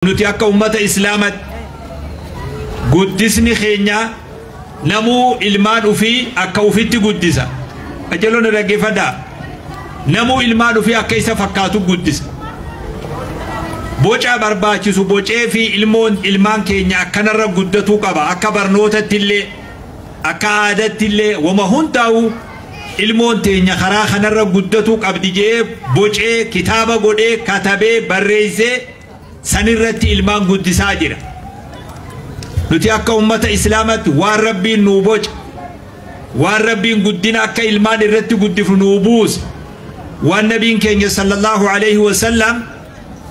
Nuti akka ummata Islaamatti guddisni keenya namuu ilmaan ufii akka ufitti guddisa. Qajeeloo na dhaggeeffadhaa. Namuu ilmaan ufii akka isa fakkaatu guddisa. Boca barbaachisu bocee fi ilmoon ilmaan keenya akkanarra guddatuu qaba. Akka barnootatti illee, akka aadaatti illee, wama hundaa'u ilmoon teenya karaa kanarra guddatuu qabdi jee bocee kitaaba godhee katabee barreessee sanirratti ilmaan guddisaa jira. Nuti akka ummata Islaamatti waan Rabbiin nuu boce, waan Rabbiin guddina akka ilmaan irratti guddifnu nuu buuse, waan nabiin keenya sallallahu alaihi wasallam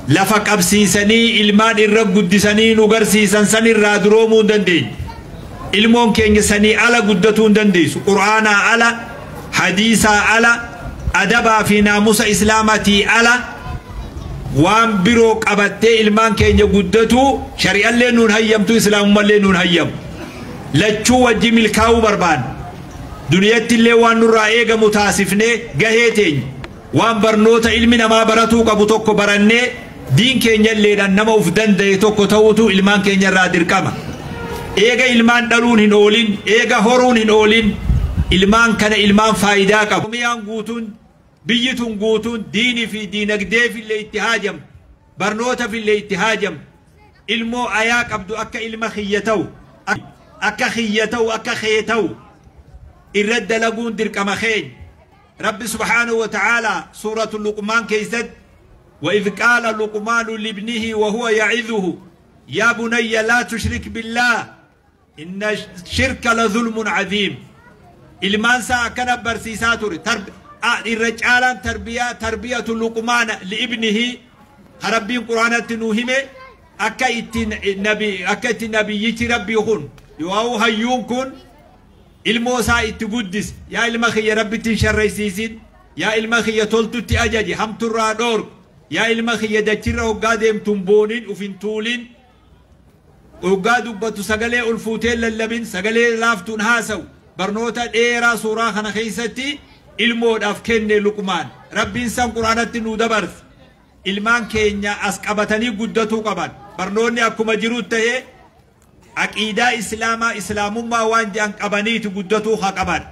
lafa qabsiisanii ilmaan irra guddisanii nu garsiisan sanirraa duroomuu hin dandeenyu. Ilmoon keenya sanii ala guddatuu hin dandeessu. Qur'aanaa ala, hadiisaa ala, adabaa fi naamusa Islaamatii ala waan biroo qabattee ilmaan keenya guddatuu shari'allee nuun hayyamtu, islaamummallee nuun hayyamu. Lachuu wajji milkaa'uu barbaanna. Duniyatti illee waan nurraa eegamu taasifnee gahee teenya. Waan barnoota ilmi namaa baratuu qabu tokko barannee diin keenya illeedhaan nama uf danda'e tokko ta'uutu ilmaan keenya irraa dirqama. Eega ilmaan dhaluun hin oolin, eega horuun hin oolin, ilmaan kana ilmaan faayidaa qabu. Oromiyaan guutuun, biyyi tun guutuun diinii fi diinagdeef illee itti haajamtu, barnootaf illee itti haajamtu. Ilmoo ayaa qabdu akka ilma kiyya ta'u, akka kiyya ta'u, akka kee ta'u irra dalaguun dirqama keenya. Rabbi subhaanahu wa ta'ala suuratu Luqmaan keessatti وإذ قال لقمان لابنه وهو يعظه يا بني لا تشرك بالله إن الشرك لظلم عظيم. ilmaan isaa akkana barsiisaa ture. Irra caalaan tarbiyaa tarbiyatu Luqmaana liibnihi Rabbiin Quraanatti nuu hime akka itti nabi akka itti nabiyyichi Rabbii kun yoo hayyuun kun ilmoo isaa itti guddise, yaa ilma kiyya Rabbitti hin sharraysiisin, yaa ilma kiyya toltutti ajaji, hamturraa dhoorg, yaa ilma kiyya dachirra hoggaa deemtun boonin uf hin tuulin, hoggaa dubbattu sagalee ol fuutee lallabin, sagalee laaftuun haasawu. Barnoota dheeraa suuraa kana keessatti ilmoodhaaf kenne Luqmaan. Rabbiin san Quraanatti nuu dabarse. Ilmaan keenya as qabatanii guddatuu qaban. Barnoonni akkuma jiru ta'ee aqiidaa Islaamaa Islaamummaa waan jedhan qabaniiti guddatuu haa qaban.